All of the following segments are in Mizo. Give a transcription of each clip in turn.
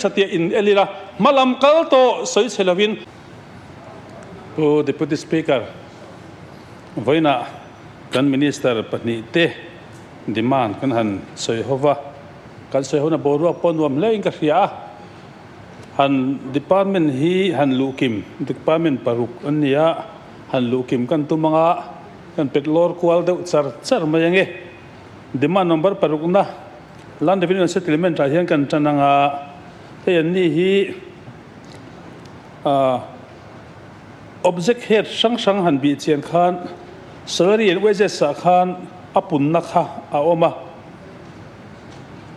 Thatia in el ila, hmalam kal tawh sawi chhe lovin. Pu Deputy Speaker, vawiinah kan Minister pahnihte demand kan han sawi ho va, kan sawi hona boruak pawh nuam hle in ka hria a, han department hi han luhkim, department paruk an ni a, han luhkim kan tum anga kan pet lawr kual deuh char char mai ange. Demand number parukna Land Revenue and Settlement ah hian kan tan anga hei an ni hi ah object head hrang hrang han bih chian khan salary and wages ah khan a punna kha a awm a,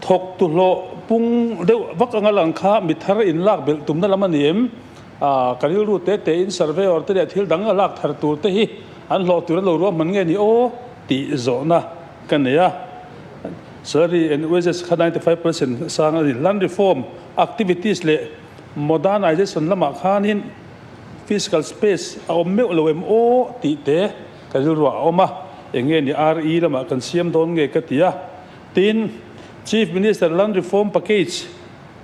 thawk tu hlawh pung deuh vak anga lang kha mi thar in lak belh tumna lam a ni em? Ah ka rilru te te in surveyor te leh thil dang a lak thar tur te hi an hlawh tur an lo ruahman nge ni aw tih zawhna ka nei a. Salary and wages kha 95% sang a ni. Land reform activities leh modernization lamah khanin fiscal space a awm meuh lo em aw tih te ka rilruah a awm a, eng nge ni RE lamah kan siam dawn nge ka ti a. Tin, Chief Minister land reform package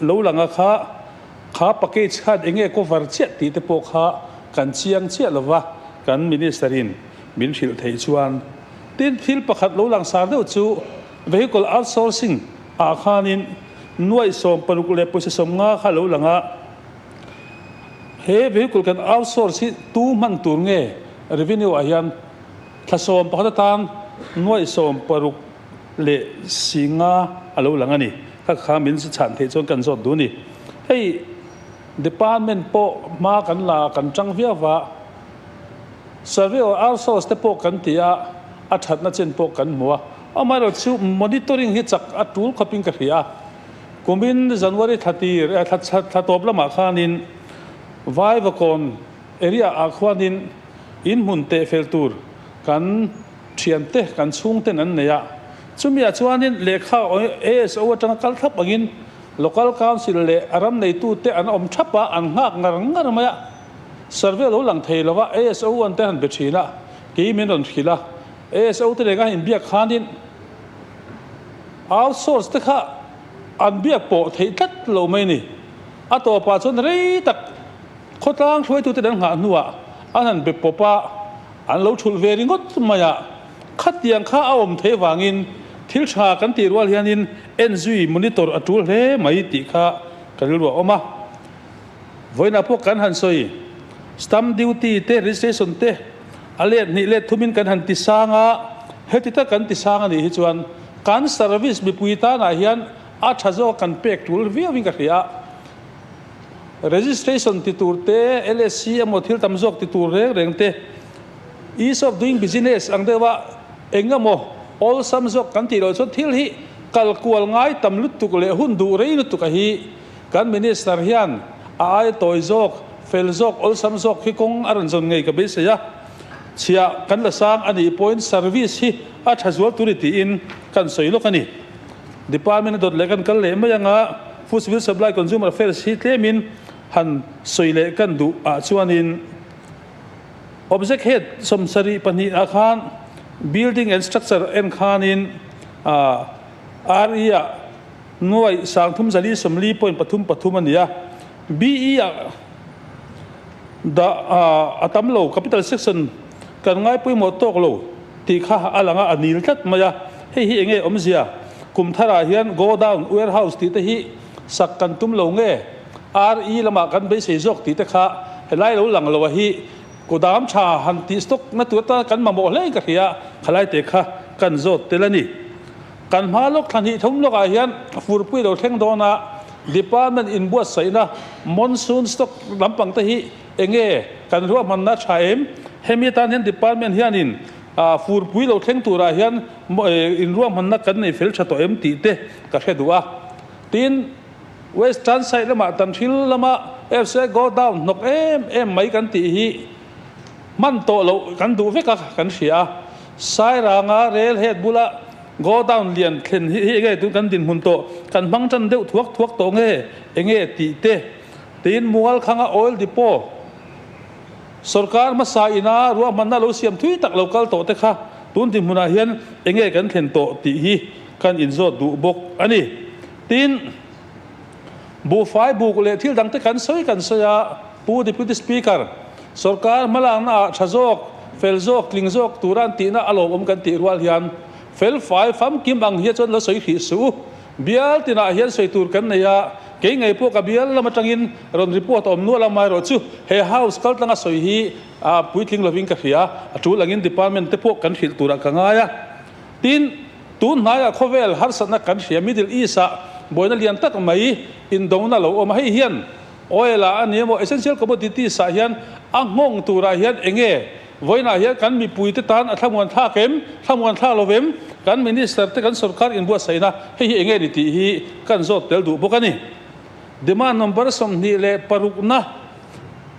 lo langa kha, kha package khan eng nge cover chiah tih te pawh kha kan chiang chiah lova, kan Minister in min hrilh theih chuan. Tin, thil pakhat lo langsar deuh chu vehicle outsourcing ah khanin nuaih 60 leh pawisa 50 kha lo lang a, he vehicle kan outsource hi tu hman tur nge revenue ah hian thla 11 atan nuaih 60 leh 50 a lo lang a ni. Kha kha min chhan theih chuan kan zawt duh a ni. Hei department pawh hma kan la kan tang viau va. Survey or outsource te pawh kan ti a, a thatna chen pawh kan hmu a. Amaherawh chu monitoring hi chak a tul khawpin ka hria a. Kumin January thla tir, thla thla tawp lamah khanin Vaivakawn area ah khuanin in hmun teh fel tur kan thiante, kan chhungten an nei a. Chumi ah chuanin lehkha ASO atanga kal thlap angin Local Council leh a ram neitute an awm thap a, an nghak ngar ngar mai a. Survey lo lang thei lova ASO an te han be thin a, kei min rawn hrilh a, ASO te leh ka inbiak khanin outsource te kha an biak pawh theih tlat lo mai ni. A tawpah chuan rei tak khawtlang hruaitute an nghah hnuah an han be pawp a, an lo thulh ve ringawt mai a, khatiang kha a awm theih vangin thil tha kan tih rual hianin enzui monitor a tul hle mai tih kha ka rilru a awm a. Vawiinah pawh kan han sawi, stamp duty te, registration te a let hnih let thumin kan han ti sang a, heti tak kan ti sang a nih hi chuan kan service mipui tanah hian a tha zawk kan pek tul viauin ka hria a. Registration ti tur te, LSC emaw thil tam zawk ti tur reng reng te, ease of doing business ang deuha eng emaw awlsam zawk kan tih loh chuan thil hi kal kual ngai tam lutuk leh hun duh rei lutuk a hi. Kan Minister hian a aia tawi zawk, fel zawk, awlsam zawk hi kawng a rawn zawn ngei ka beisei a. Chhiah kan la sang a nih pawhin service hi a tha zual tur i tiin kan sawi lawk a ni. Department a dawt leh kan kal leh mai anga Food Civil Supply Consumer Affairs hi tlemin han sawi leh kan duh ah chuanin Object Head 72 ah khan Building and Structure en khanin RE ah Nuaih 3443.33 a ni a, BE ah dah a tam lo, Capital Section kan ngai pawimawh tawk lo tih kha a lang a, a nil tlat mai a. Hei hi enge awmzia? Kum tharah hian Godown, Warehouse tih te hi sak kan tum lo nge? RE lamah kan beisei zawk tih te kha helai lo lang lo a hi kudam tha han tih stock na tur atan kan mamawh hle in ka hria a, khalai te kha kan zawt tel a ni. Kan hma lawk thla hnih thum lawkah hian furpui lo thleng dawn a, department inbuatsaihna monsoon stock lampang te hi enge kan ruahmanna tha em? Hemi atan hian department hianin furpui lo thleng turah hian inruahmanna kan nei fel tha tawh em tih te ka hre duh a. Tin, western side lamah Tanhril lama FCI godown hnawk em em mai kan tih hi hman tawh loh kan duh vek a kan hria a. Sairanga rel head bula godown lian thlen hi enge tun kan dinhmun tawh kan hmang tan deuh thuak thuak tawh nge enge tih te tiin Mualkhanga oil depot sorkar hmasa ina ruahmanna lo siam thui tak lo kal tawh te kha tun dinhmunah hian enge kan thlen tawh tih hi kan inzawt duh bawk a ni. Tin. Buhfai buk leh thil dangte kan sawi kan sawi a, Pu Deputy Speaker, sorkar hmalakna ah tha zawk, fel zawk, tling zawk tura an tihna a lawmawm kan tih rual hian fel fai famkim ang hian chuan lo sawi hrih suh u. Bial tinah hian sawi tur kan nei a, kei ngei pawh ka bial lam atangin rawn report a awm nual a, amaherawhchu he House kaltlanga sawi hi a puitling lovin ka hria, a tul angin department te pawh kan hrilh turah ka ngai a. Tin, tun hnaiah khawvel harsatna kan hria, Middle East-ah buaina lian tak mai indona lo awm a, hei hian oil-ah a ni emaw essential commodities-ah hian a nghawng turah hian eng nge vawiinah hian kan mipuite tan a thlamuan thlak em, thlamuan thlak lo em, kan minister te kan sorkar inbuatsaihna hei hi eng nge ni tih hi kan zawt tel duh bawk a ni. Demand number 26na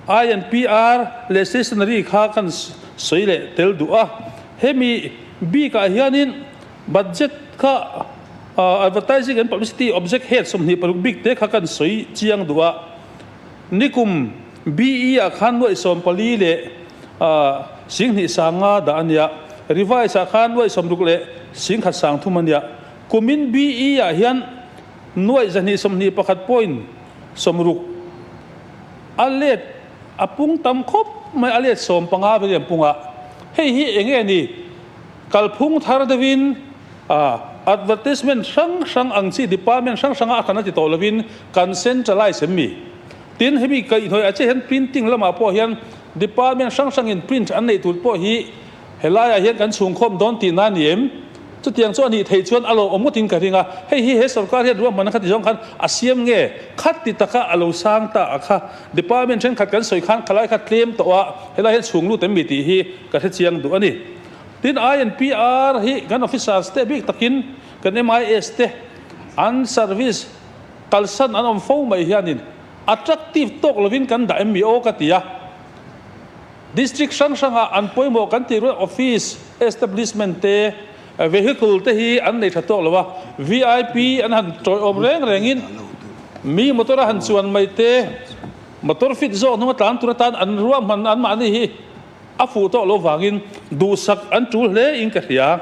INPR leh stationery kha kan sawi leh tel duh a, hemi bikah hianin budget kha advertising and publicity object head 26 bik te kha kan sawi chiang duh a, nikum BE ah khan nuaih 14 leh 2000 dah a nia, revise ah khan nuaih 60 leh 10 30 a nia, kumin BE ah hian nuaih 221 point 60. A let a pung tam khawp mai, a let 15 vel an pung a. Hei hi eng nge ni? Kalphung thar deuhin advertisement hrang hrang ang chi department hrang hranga a kan a ti tawh lovin kan centralize em mi? Tin, hemi kaihhnawih ah chiah hian printing lamah pawh hian department hrang hrangin print an neih tur pawh hi Helaiah hian kan chhungkhawm dawn tihna a ni em? Chutiang chu a nih theih chuan a lawmawm ngawtin ka ring a, hei hi he sorkar hian ruahmanna kha ti zawng khan a siam nge? Khat ti taka a lo sang ta a kha department thenkhat kan sawi khan khalai kha tlem tawh a, helai hian chhung lut em mi tih hi ka hre chiang duh a ni. Tin, INPR hi kan officers te bik takin kan MIS te an service kalsan an awm fo mai hianin attractive tawk lovin kan dah em mi aw ka ti a. District hrang hrangah an pawimawh kan tih rual office, establishment te, vehicle te hi an nei tha tawk lo a, vip an han tawiawm reng rengin mi motor a han chuan mai te, motor fit zawk hnunga tlan tur atan an ruahman anmahni hi a fuh tawk lo vangin duhsak an tul hle in ka hria.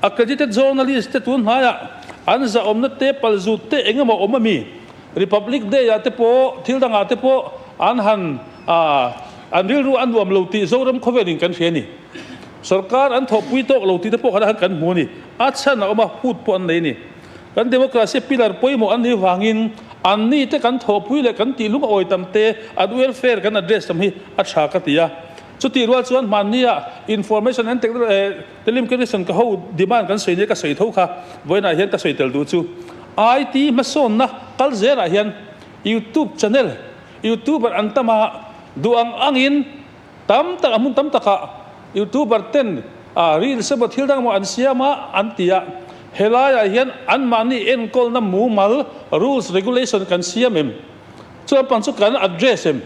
Accredited journalist te tun hnaiah an zahawmna te palzut te eng emaw awm ami? Republic Day ah te pawh thil dangah te pawh an han an rilru a nuam lo tih Zoram khawvelin kan hria a ni. Sorkar an thawhpui tawk lo tih te pawh khan kan hmu a ni. A chhan a awm a, hut pawh an nei a ni. Kan democracy pillar pawimawh an nih vangin an ni te kan thawhpui leh kan tih lung a awi tam te, an welfare kan address tam hi a tha ka ti a. Chutih rual chuan hmannia information and telecommunication ka ho demand kan sawi nia ka sawi tho kha vawiinah hian ka sawi tel duh chu IT hmasawnna kal zelah hian YouTube channel YouTuber an tam a, duh ang angin tam tak a hmun tam takah YouTuber ten reels emaw thil dang emaw an siam a an ti a, helaiah hian anmahni enkawlna mumal rules regulation kan siam em? Chuan pang chu kan address em?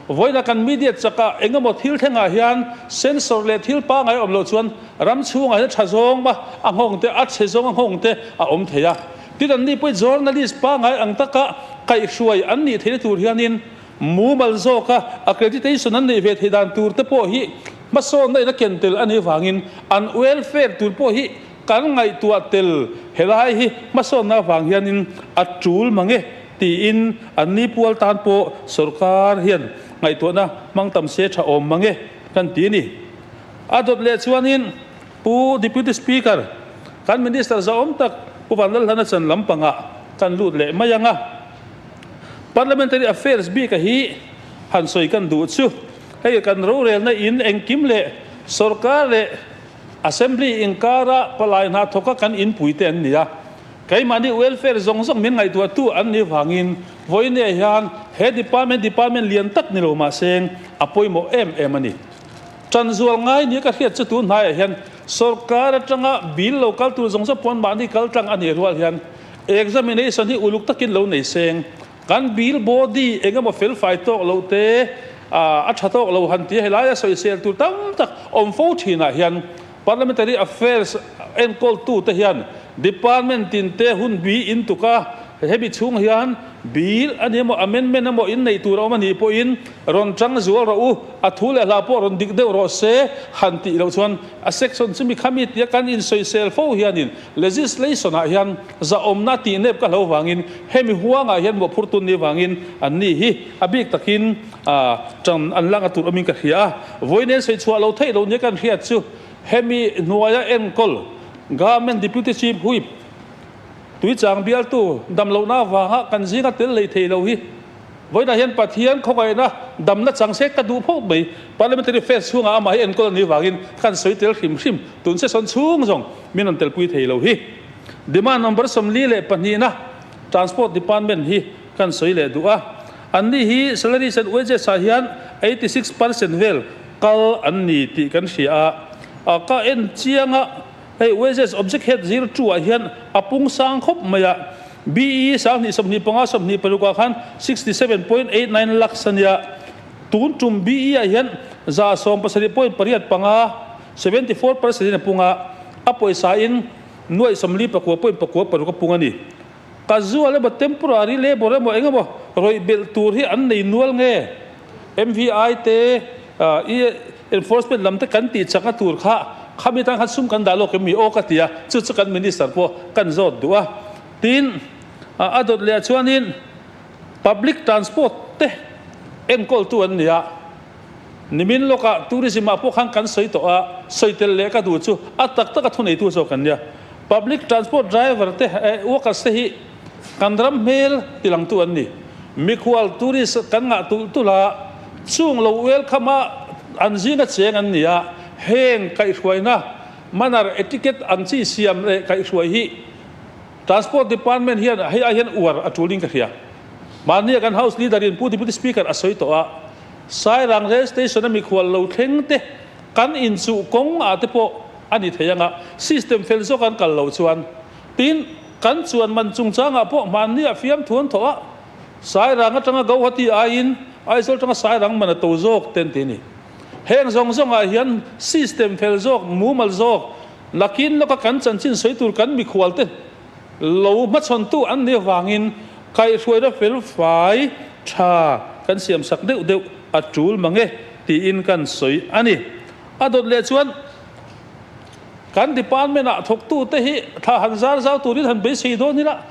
Vawiina kan media chakah eng emaw thil thlengah hian sensor leh thil pangai awm loh chuan ram chhungah hian tha zawng a a nghawng te, a chhe zawng a nghawng te a awm thei a. Tin anni pawhin journalist pangai ang taka kaihhruai an nih theihna tur hianin mumal zawka accreditation an neih ve theih dan tur te pawh hi hmasawnna in a ken tel a nih avangin an welfare tur pawh hi kan ngaihtuah tel helai hi hmasawnna avang hianin a tul mang e. Tiin an ni pual tan pawh sorkar hian ngaihtuahna hmang tam se tha awm mang e kan ti a ni. A dawt leh chuanin Pu Deputy Speaker, kan Minister zahawm tak Pu Vanlalhlana chan lampangah kan lut leh mai ang a. Parliamentary Affairs bika hi han sawi kan duh chu hei kan rorelna in engkim leh sorkar leh Assembly inkara palai hna thawka kan inpui te an ni a. Keimahni welfare zawng zawng min ngaihtuahtu an nih vangin vawiinah hian he department department lian tak ni lo mahse a pawimawh em em a ni. Tanzual ngai nia ka hriat chu tun hnaiah hian sorkar atanga bill lo kal tur zawng zawng pawn mahni kal tlang a nih rual hian examination hi uluk takin lo nei seng kan bill body eng emaw felfai tawk loh te a tha tawk lo han tia helaia sawisel tur tam tak awm fo thinah hian Parliamentary Affairs enkawltute hian Department tinte hun bi in tuk a, hemi chhung hian Bill a ni emaw, amendment emaw in neih tur a awm a nih pawhin rawn chang zual rawh u, a thu leh hla pawh rawn dik deuh rawh se han tih loh chuan a section chu mi khami tia kan insawisel fo hianin legislation ah hian zahawmna tih nep ka hlo vangin hemi huangah hian mawhphurh tun ni vangin an ni hi a bik takin tan an lak a tur awmin ka hria a. Vawiin sawi chhuah lo theih lo nia kan hriat chu hemi hnuaia enkawl Government Deputy Chief Whip Tuichang bialtu damlohna avanga kan zinga tel lei thei lo hi vawiinah hian Pathian khawngaihtna damna chang se ka duh phawt mai. Parliamentary phase chhungah amah hi enkawl a nih vangin kan sawi tel hrim hrim. Tun session chhung zawng min rawn telpui thei lo hi. Demand number 42na Transport Department hi kan sawi leh duh a. Anni hi salaries and wages ah hian 86% vel kal an ni tih kan hria a. Ka en chiang a. Hei wages object head zir two ah hian a pung sang khawp mai a, BE 2025 26 ah khan 67.89 lakhs a nia, tun tum BE ah hian 77.85, 74%, in a pung a, a pawisa in 49.96 a pung a ni. Casual emaw temporary labour emaw eng emaw rawih belh tur hi an nei nual nge? MVI te i enforcement lam te kan tih chakna tur kha khami tan khan sum kan dah lawk em mi aw ka ti a, chu chu kan minister pawh kan zawt duh a. Tin, a dawt leh ah chuanin public transport te enkawltu an ni a, nimin lawkah tourism ah pawh khan kan sawi tawh a, sawi tel leh ka duh chu a tak taka thuneitu zawk an nia. Public transport driver te workers te hi Kan ram hmel tilangtu an ni. Mikhual, tourist, kan ngah tulh tulh a, chung lo welcome a an zinga cheng an ni a, heng kaihhruaina, manner, etiquette ang chi siam leh kaihhruai hi Transport Department hian hei ai hian uar a tulin ka hria. Mahnia kan House Leader in Pu Deputy Speaker a sawi tawh a, Sairang Rail Station a mikhual lo thleng te kan inchuh kawng ah te pawh a ni thei anga, system fel zawk an kal loh chuan Tin, kan chuan man chungchangah pawh hmanni ah fiam thu an thawh a, Sairang atanga Gauhati aiin Aizawl atanga Sairang man a to zawk ten ti a ni. Heng zawng zawngah hian system fel zawk, mumal zawk, lakin lawka kan chanchin sawi tur kan mikhual te lo hmachhawntu an nih avangin kaihhruaina fel fai tha kan siamsak deuh deuh a tul mang e tiin kan sawi a ni. A dawt leh chuan. Kan department ah thawktu te hi thla han zar zau turin han beisei dawn ila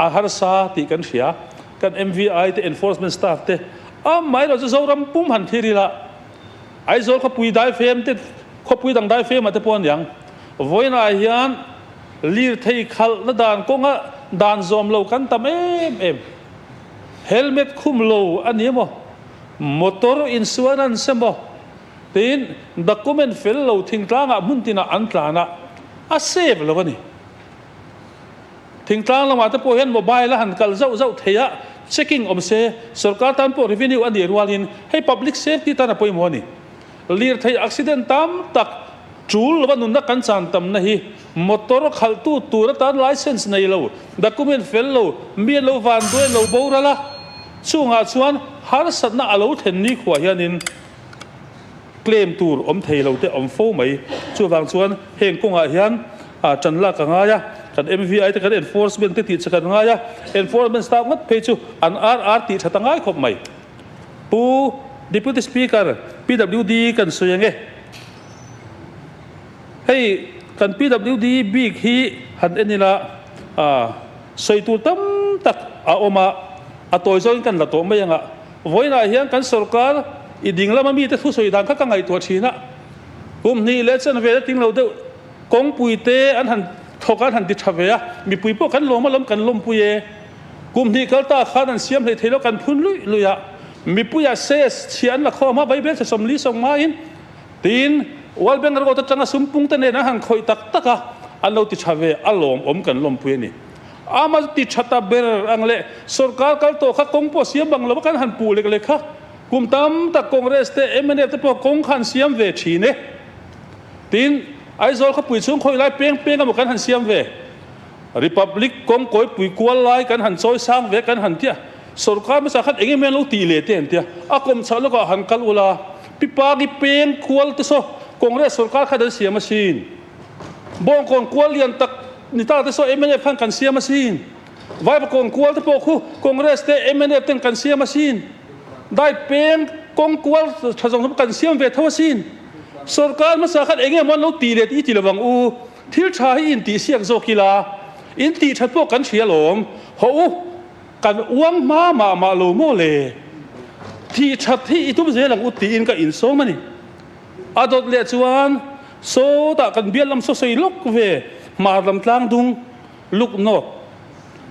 a harsa tih kan hria. Kan MVI te enforcement staff te amaherawh chu Zoram pum han thlir ila Aizawl khawpui daifem te khawpui dang daifem ah te pawh aniang vawiinah hian lirthei khalhna dan kawnga dan zawm lo kan tam em em. Helmet khum lo a ni emaw motor insurance emaw Tin, document fel lo thingtlangah hmun tinah an tlan a, a save lo a ni. Thingtlang lamah te pawh hian mobile a han kal zauh zauh thei a, checking awm se, sorkar tan pawh revenue a nih rualin hei public safety tan a pawimawh a ni. Lirthei accident tam tak tul lova nunna kan chan tamna hi motor khalhtu tur atan license nei lo, document fel lo, mi an lo vanduai an lo boral a, chungah chuan harsatna a lo thlen nikhua hianin, Claim tur awm thei lo te awm fo mai. Chuvang chuan heng kawngah hian tan lak a ngai a, kan MVI te kan enforcement te tih che kan ngai a, enforcement staff ngat phei chu an RR tih that a ngai khawp mai. Pu Deputy Speaker, PWD kan sawi ang e. Hei kan PWD bik hi han en ila sawi tur tam tak a awm a, a tawi zawngin kan la tawh mai ang a. Vawiinah hian kan sorkar i ding lama mite thusawi dan kha ka ngaihtuah thin a, kum hnih leh chen vel a ting lo deuh kawngpui te an han thawk a, an han ti tha ve a, mipui pawh kan lawm alawm kan lawmpui e. Kum hnih kal ta khan an siam hlei thei lo kan phun luih luih a, mipuia ses chhia an la khawm a, Vaibel chhe 40 sawmngaiin tiin World Bank Road atanga sum pung te nen an han khawih tak tak a, an lo ti tha ve a lawmawm kan lawmpui a ni. Ama ti tha ta ber ang le, sorkar kal tawh kha kawng pawh siam bang lo a kan han puh lek lek kha. Kum tam tak Congress te mnf te pawh kawng kha an siam ve thin e. Tin, Aizawl khawpui chhung khawi lai peng peng emaw kan han siam ve. Republic kawng kawipui kual lai kan han chawi sang ve kan han tia. Sorkar hmasa khan eng emaw an lo tih leh te an tia. A kawm chhah lawkah han kal ula, Pipagi peng kual te saw Congress sorkar khan an siam asin. Bawngkawn kual lian tak ni ta te saw mnf khan kan siam asin. Vaivakawn kual te pawh khu Congress te mnf ten kan siam asin. Dai peng kawng kual tha zawng zawng kan siam ve tho asin. Sorkar hmasa khan eng emaw an lo ti leh tih i ti lovang u. Thil tha hi in tih siak zawk ila, in tih that pawh kan hria alawm. Hawh u, kan uang hma mah mah lo maw le? Tih that hi i tum zel ang u tiin ka insawm a ni. A dawt leh chuan sawtah kan bial lam saw sawi lawk ve, hmar lam tlang dung, Luk North,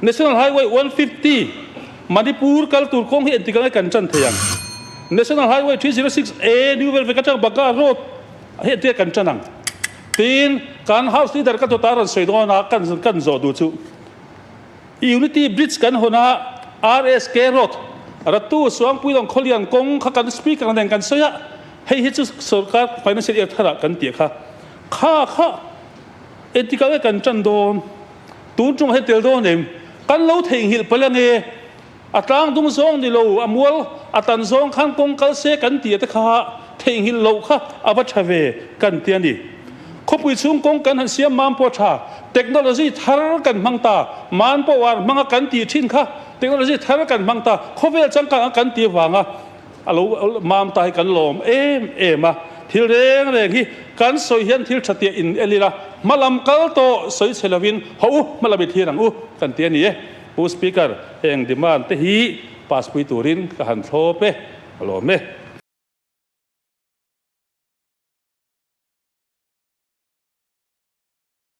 National Highway 150, Manipur kal tur kawng hi entik angai kan tan thei ang. National Highway 306 A, New Velvek atang Baga Road hi entik kan tan ang. Tin, kan House Leader ka dawtah rawn sawi dawn a, kan kan zawh duh chu. Unity Bridge kan hawn a, RSK Road, Ratu Suangpuilawng Khawlian kawng kha kan Speaker nen kan sawi a, hei hi chu sorkar Financial Year tharah kan tih kha. Kha kha Engtikah nge kan tan dawn? Tun ṭum hian tel dawn em? Kan lo theihnghilh palh ange. A tlang dung zawng ni lo, a mual a tan zawng khan kawng kal se kan tih te kha theihnghilh loh kha a va ṭha ve kan ti a ni. Khawpui chhung kawng kan han siam mam pawh a ṭha. Technology thar kan hmang ta. Man power hmanga kan tih ṭhin kha technology thar kan hmang ta. Khawvel changkang a kan tih avanga A lo mam ta hi kan lawm em em a, thil reng reng hi kan sawi hian thil tha tiah in el ila, hma lam kal tawh sawi chhe lovin haw u, hma lam i thlir ang u kan ti a ni e. Pu Speaker, heng demand te hi pass pui turin ka han thlawp e, a lawm e.